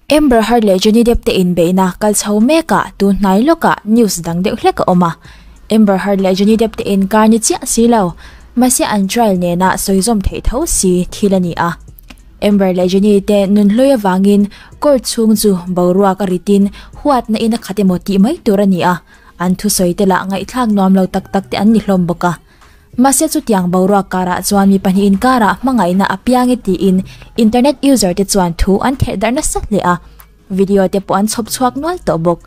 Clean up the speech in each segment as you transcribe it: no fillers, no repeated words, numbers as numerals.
Amber Heard leh Johnny Depp te inbeihna kal chho mekah tun hnai lawkah news dang deuh hlek a awm a. Amber Heard leh Johnny Depp te inkar ni chiah si lo, mahse an trial nena sawi zawm theih tho si thil a ni a. Amber leh Johnny te nun hlui avangin court chhung chu boruak a ritin huatna in a khat emaw tih mai tur a ni a, an thusawi te lah ngaihthlak nuam lo tak tak te an ni hlawm bawk a. Mahse chutiang boruak karah chuan mi pahnih inkarah hmangaihna a piang e tiin internet user te chuan thu an theh darh nasa hle a, video te pawh an chhawp chhuak nual tawh bawk.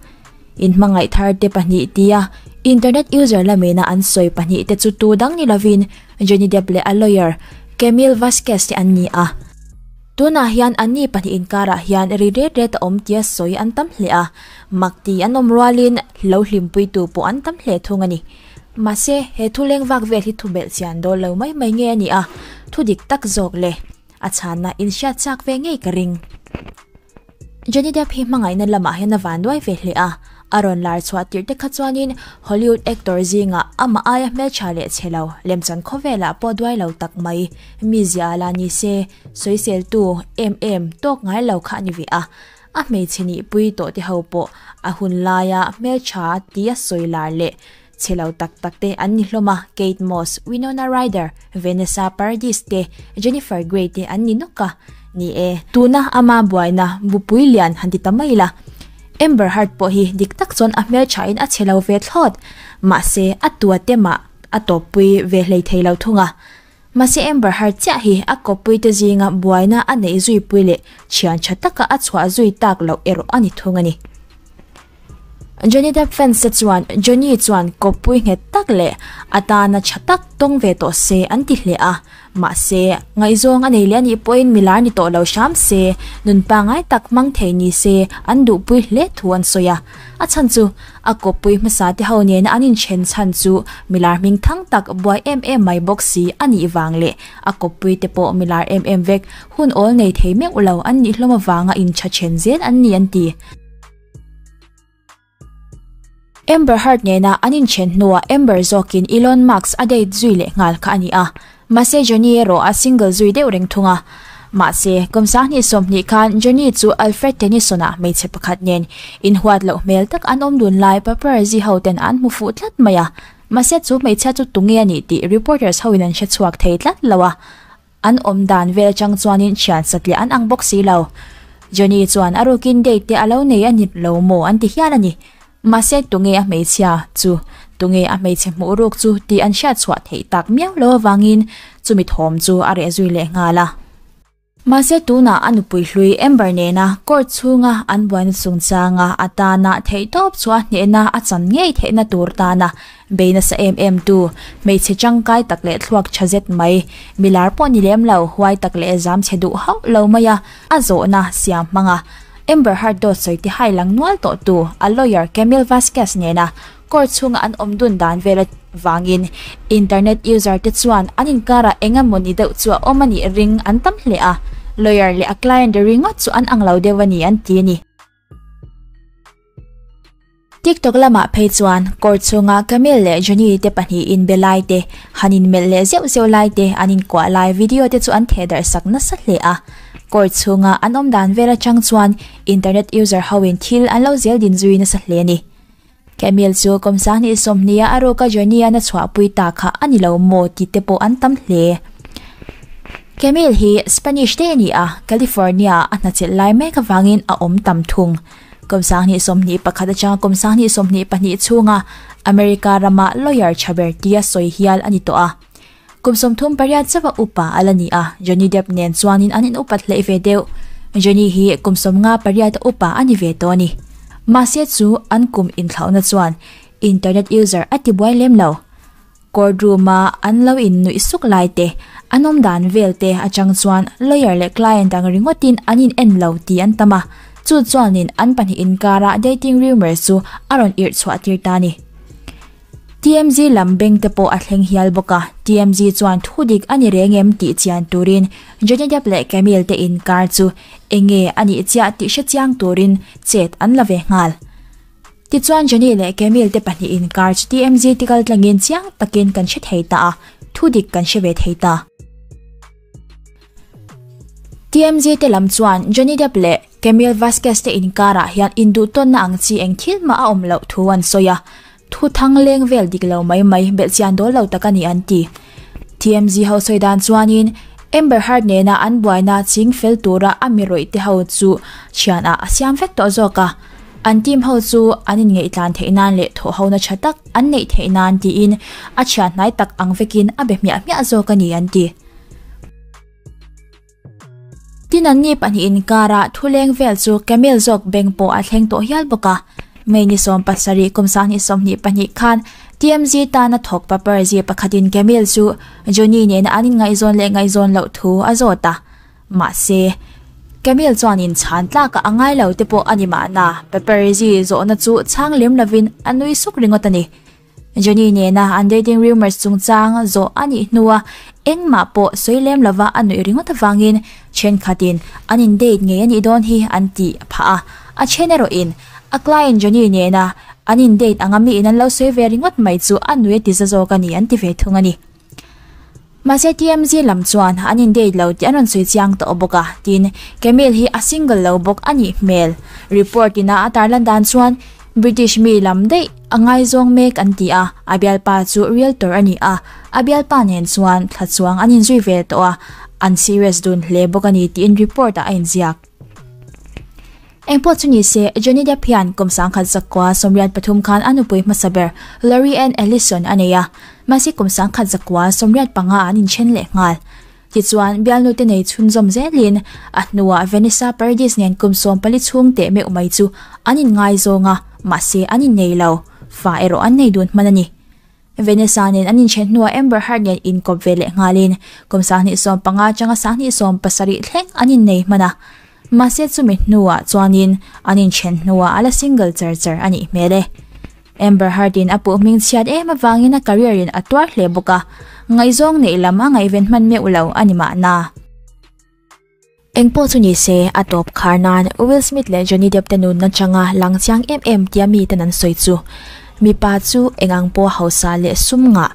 Inhmangaih thar te pahnih tia internet user lamena an sawi pahnih te chu tu dang ni lovin Johnny Depp leh a lawyer Camille Vasquez te an ni a. Tunah hian anni pahnih inkarah hian ri ret ret a awm tia sawi an tam hle a, mak ti an awm rualin lo hlimpuitu pawh an tam hle thung a ni. Mahse, he thu leng vak vel hi thu belh chian dawl lo mai mai nge a ni a, thu dik tak zawk le a chhanna inhriat chak ve ngei ka ring. Johnny Depp hi hmangaihna lamah hian a van duai ve hle a, a rawn lar chhuah tirh te kha chuanin Hollywood actor zingah amah aia hmeltha leh chhe lo, lemchan khawvelah pawh duai lo tak mai, mizia a la ni se, sawiseltu em em tawk ngai lo kha a ni ve a. A hmeichhe nihpui tawh te ho pawh a hun laia hmeltha tia sawi lar leh chhe lo tak tak te an ni hlawm a, Kate Moss, Winona Ryder, Vanessa Paradis te, Jennifer Grey te an ni nawk a. Ni e, tuna ama buaina bupui lian han ti ta mai la. Amber Heard pawh hi dik tak chuan a hmelthain a chhe lo ve thlawt. Mahse, a tua te mah a tawppui ve hlei thei lo thung a. Mahse Amber Heard chiah hi a kawppui te zinga buaina a neih zuipui leh thian tha taka a chhuah zui tak loh erawh a ni thung a ni. Johnny Depp fans te chuan Johnny chuan kawppui nghet tak leh a tana tha tak tawng ve tawh se an ti hle a, mahse ngaihzawng a nei leh anih pawhin milar ni tawh lo hram se, nun pangngai tak hmang thei ni se an duhpui hle thu an sawi a. A chhan chu a kawppui hmasa te ho nena an inthen chhan chu milar hming thang tak buai em em mai bawk si a nih vang leh a kawppui te pawh milar em em vek hun awl nei thei meuh lo an nih hlawm avanga intha then zel an ni an ti. Amber Heard nena an inthen hnuah Amber zawkin Elon Musk a date zui leh nghal kha a ni a, mahse Johnny erawh a single zui deuh reng thung a. Mahse, kum 2020 khan Johnny chu Alfred Tennyson-a hmeichhe pakhat nen inhuat loh hmel tak an awm dun lai paparazzi ho ten an hmu fuh tlat mai a, mahse chu hmeichhia chu tunge a nih tih reporters hoin an hre chhuak thei tlat lo a. An awm dan vel atang chuanin thian satliah an ang bawk si lo. Johnny chuan a rukin date te a lo nei a ni lo maw an ti hial a ni. Mahse tunge a hmeichhia chu, tunge a hmeichhe hmuh ruk chu tih an hriat chhuah theih tak miau lo avangin chumi thawm chu a reh zui leh nghal a. Mahse tunah a nupui hlui Amber nena court chhunga an buaina chungchanga a tana theihtawp chu a hnehna a chan ngei theihna tur tana Bei nasa em em tu, hmeichhe tangkai tak leh thluak tha zet mai, milar pawh ni lem lo, huai tak leh zam chhe duh hauh lo mai a, a zawhna siam hmang a. Amber Heard dawt sawi ti hai lang nual tawh tu, a lawyer Camille Vasquez nena court chhunga an awm dun dan vel avangin internet user te chuan an inkarah eng emaw ni deuh chu a awm a nih ring an tam hle a, lawyer leh a client ringawt chu an ang lo deuh a ni an ti a ni. TikTok lamah phei chuan court chhunga Camille leh Johnny te pahnih inbe lai te, han inmelh leh zeuh zeuh lai te, an inkuah lai video te chu an theh darh sak nasa hle a. Court chhunga an awm dan vel atang chuan internet user hoin thil an lo zel din zui nasa hle a ni. Camille chu kum 2020 a a ruka Johnny an a chhuahpui ta kha a ni lo maw tih te pawh an tam hle. Camille hi Spanish te a ni a, California a hnachelh lai mek avangin a awm tam thung. Kum 2021 atanga kum 2022 chhunga America rama lawyer tha ber tia sawi hial a ni tawh a. Kum 38 chauha upa a la ni a, Johnny Depp nen chuanin an inupat hleih ve deuh. Johnny hi kum 58 a upa a ni ve tawh a ni. Mahse chu an kum inthlauhna chuan internet user a tibuai lem lo. Court room a an lo in nuih suk lai te, an awm dan vel te atang chuan lawyer leh client ang ringawtin an in en lo tih an tam a, chu chuanin an pahnih inkara dating rumours chu a rawn irh chhuah tir ta a ni. TMZ lam beng te pawh a thleng hial bawk a, TMZ chuan thu dik a ni reng em tih chian turin Johnny Depp leh Camille te inkar chu enge a nih chiah tih hre chiang turin chet an la ve nghal. Tichuan Johnny leh Camille te pahnih inkar chu TMZ te kaltlangin chiang takin kan hre thei ta a, thudik kan hre ve thei ta. TMZ te lam chuan Johnny Depp leh Camille Vasquez te inkarah hian induhtawnna ang chi eng thil mah a awm loh thu an sawi a, thu thang leng vel dik lo mai mai belhchian dawl lo tak a ni an ti. TMZ ho sawi dan chuanin Amber Heard nena an buaina ching fel tura a mi rawih te ho chu thianah a siam vek tawh zawk a, an team ho chu an inngeih-tlan theih nan leh thawhhona tha tak an neih theih nan tiin a thian hnai tak ang vekin a be hmiah hmiah zawk a ni an ti. Tin anni pahnih inkara thuleng vel chu Camille zawk beng pawh a thleng tawh hial bawk a. May ni 17 kum 2022 khan TMZ tana thawk paparazzi pakhatin Camille chu Johnny nena an inngaihzawn leh ngaihzawn loh thu a zawt a. Mahse, Camille chuanin chhan tlakah a ngai lo te pawh a ni mahna paparazzi zawhna chu chhang lem lovin a nui suk ringawt a ni. Johnny nena an dating rumours chungchang zawh a nih hnua engmah pawh sawi lem lova a nuih ringawt avangin thenkhatin an in date ngei a nih dawn hi an tih phah a, a then erawhin a client Johnny nena an in date anga miin an lo sawi ve ringawt mai chu a nui a ti za zawk a ni an ti ve thung a ni. Mahse TMZ lam chuan an in date lo tih an rawn sawi chiang tawh bawk a, tin Camille hi a single lo bawk a nih hmel. Report ina a tarlan dan chuan British mi lam daih a ngaizawng mek an ti a, a bialpa chu realtor a ni a, a bialpa nen chuan thla chuang an inzui ve tawh a, an serious dun hle bawk a ni tiin report ah a inziak. Engpawh chu ni se, Johnny Depp hian kum 1983 khan a nupui hmasa ber Lori Ann Ellison a nei a, mahse kum 1985 an inthen leh nghal. Tichuan, bialnute nei chhunzawm zelin a hnuah Vanessa Paradis nen kum 14 chhung teh meuh mai chu an inngaizawng a, mahse an innei lo, fa erawh an nei dun hman a ni. Vanessa nen an inthen hnuah Amber Heard nen inkawp ve leh nghalin kum 2015 atanga 2017 thleng an innei hman a. Mahse chumi hnuah chuanin an inthen hnuah a la single char char a nih hmel e. Amber Heard in a puh hming chhiat em avangin a career in a tuar hle bawk a, ngaihzawng neih lam a ngaihven hman meuh lo a ni mahna. Engpawh chu ni se, a tawp khar nan Will Smith leh Johnny Depp te nun atanga lang chiang em em tia miten an sawi chu. Mipa chu eng ang pawh hausa leh sum ngah,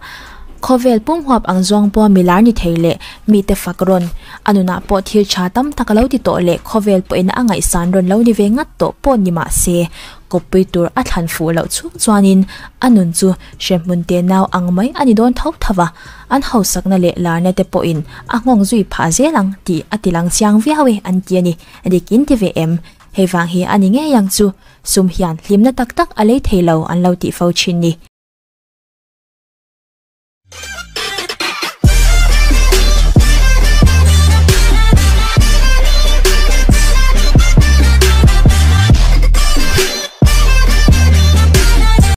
khawvel pum huap ang zawng pawh milar ni thei leh mite fak rawn, a nunah pawh thil tha tam tak a lo ti tawh leh khawvel pawhin a ngaihsan rawn lo ni ve ngat tawh pawh ni mah se, kawppui tur a thlan fuh loh chhung chuanin a nun chu hremhmun te nau ang mai a ni dawn tho tho va. An hausakna leh larna te pawhin a nghawng zui phah zel ang tih a ti lang chiang viau e an ti a ni. Dik in ti ve em? Hei vang hi a ni ngei ang chu. Sum hian hlimna tak tak a lei thei lo an lo tih fo thin ni.